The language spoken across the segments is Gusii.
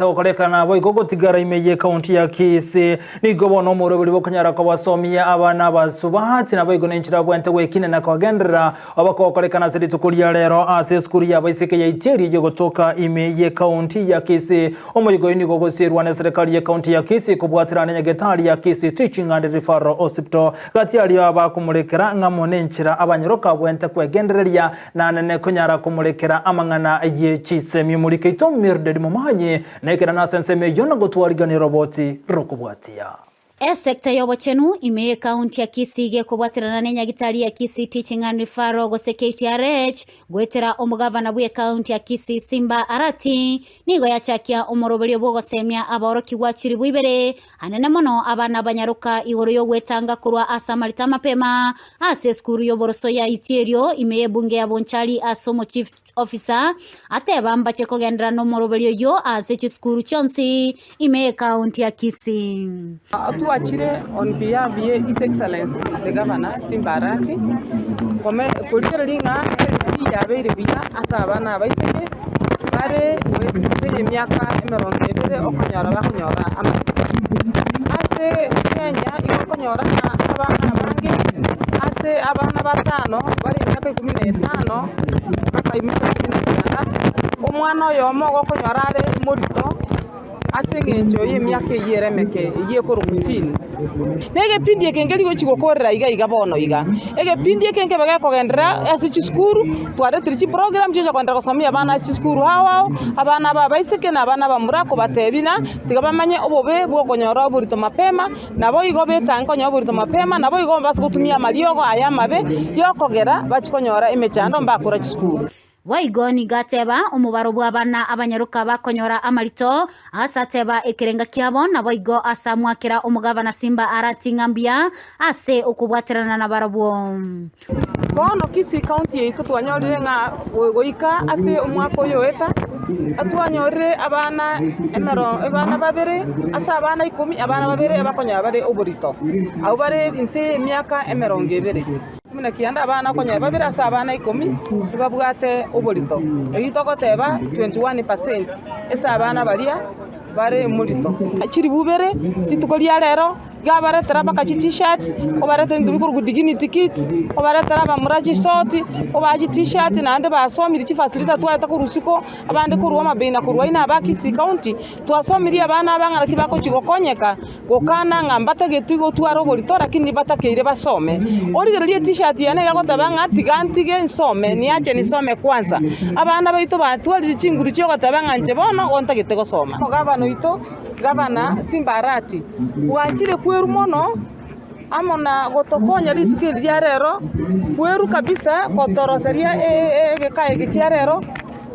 agendererete gokorekana boigo gotigara ime y'ekaunti ya Kisii. Nigo bono omoroberi bw'okonyara kobasomia abana abasubati naboigo nenchera bwente gwekina na kogenderera obokogokorekana ase rituko ria rero ase esukuru y'abaiseke ya Itieri eyio egotoka ime y'ekaunti ya Kisii. Omoyega oyio nigo ogosierwa neserekari y'ekaunti ya Kisii kobwaterana nenyagetari ya Kisii Teaching and Referral Hospital. Gati aria abakomorekera ng'amo nenchera abanyaroka bwente kwegendereria Nanene konyara komorekera amang'ana ye chisemi omorike oito Mildred Momanyi, na ekerana ase ensemo eyio na gotwarigania oroboti rokobwatia. Esecta y'obochenu ime y'ecounty ya Kisii gekobwaterana nenyagitari ya Kisii Teaching and Referral gose KTRH goetera omogavana bw'ecounty ya Kisii Simba Arati nigo yachakia omoroberio bw'ogosemia abaorokigwa chiribu ibere Anene mono abana abanyaroka igoro y'ogwetanga korwa ase amarita amapema ase esukuru y'oboroso ya Itierio ime y'ebunge ya Bonchari ase omochief officer ateba mbache kogenderera nomoroberio oyio ase chisukuru chionsi ime y'ecounty ya Kisii. Twachire on behalf ye His Excellency the Governor Simba Arati kome korigereria ng'a ebitii yabeire buya ase abana abaiseke bare goetisia emiaka emerongo ebere okonyora bakonyora amatuko. Ase Kenya igo okonyora ng'a abana abange ase abana batano bare emiaka ikomi na etano mpaka emiaka ikomi na kianda, omwana oyomo igo okonyora are morito. Ase engencho y'emiaka eyio ere emeke, eyio ekorokwa teen. Na egepindi eke nkeri gochia gokorera iga iga bono iga. Egepindi eke nkebe gekogenderera ase chisukuru, twaretire chiprogram chigocha kogenderera gosomia abana ase chisukuru ao ao, abana aba abaiseke na abana abamura kobatebia ng'a tiga bamanye obobe bwa okonyora oborito mapema, nabo igo betange konyora oborito mapema, nabo igo mbase gotumia amariogo aya amabe yokogera bachie konyora emechando mbakora chisukuru. Boigo nigo ateba, Omobaro bw'abana abanyaroka bakonyora amarito, ase ateba ekerenga kiabo, naboigo ase amwakera omogabana Simba arati ng'a mbuya ase okobwaterana nabarabwo. Bono Kisii County yaito twanyorire ng'a goika ase omwaka oyo oeta, twanyorire abana emero abana babere ase abana ikomi, abana babere bakonyora bare oborito, abwo bare inse y'emiaka emerongo ebere. Ikomi na kianda abana okonyora babere ase abana ikomi tibabwate oborito. Eyio togoteba 21% ase abana baria bare morito. Chiribu ibere rituko ria rero iga abaretera mpaka chi t-shirt, obaretere ebinto bikorokwa dignity kits, obaretere abamura chisoti, obae chi t-shirt naende basomire chifacility twareta korwa isiko, abande korwa Homa Bay na korwa aina aba Kisii county, twasomirie abana aba ng'a naki bagochia gokonyeka. Gokana ng'a mbatageti gotwara oborito lakini batakeire basome. Origererie e-t-shirt yane iga egoteba ng'a tiga ntige nsome, niache nisome kwanza. Abana baito batwarire chinguru chiogoteba ng'a inche bono igo ntagete gosoma. Omogabana oito, Gavana Simba Arati, bwanchire kwerwa mono amo na gotokonya rituko eri ria rero, kwerwa kabisa kotoroseria egeka eke kia rero.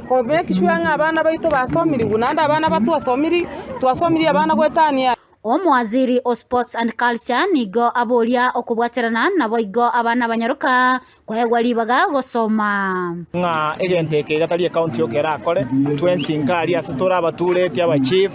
Ko make sure ng'a abana baito basomirigwe naende abana batwasomiri, twasomirie abana goetania. Omowaziri o Sports and Culture nigo aboria okobwaterana naboigo abana abanyaroka koegwa ribaga gosoma. Ng'a egento eke iga tari ecounty yoka erakore, twensi nkaria ase tore abatureti, abachief,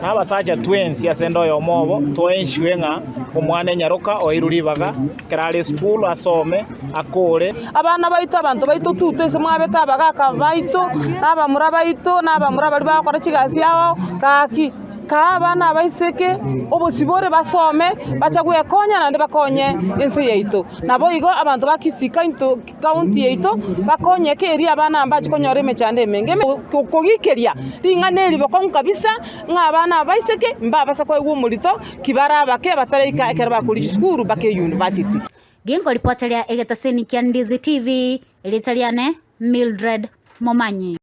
na abasacha twensi ase ende oyomo obo, to ensure ng'a omwana enyaroka oeirwe ribaga ekero are esukuru asome, akore. Abana baito, abanto baito tutwe ase mwabete abagaka baito, na abamura baito, na abamura baria bagokora chigasi ao, gaki kaa abana abaiseke obosibore basome, bache gwekonya naende bakonye ense yaito. Naboigo abanto ba Kisii County yaito bakonyeke erio abana aba mbache konyora emechando emenge. Kogikeria ring'ana eri bokong'u kabisa ng'a abana abaiseke mbabasa koegwa omorito ki bare abake bataraika ekero bakoria chisukuru mpaka eyunivasiti. Ginkoripoteria egetaseni kia Ndizi TV, erieta riane Mildred Momanyi.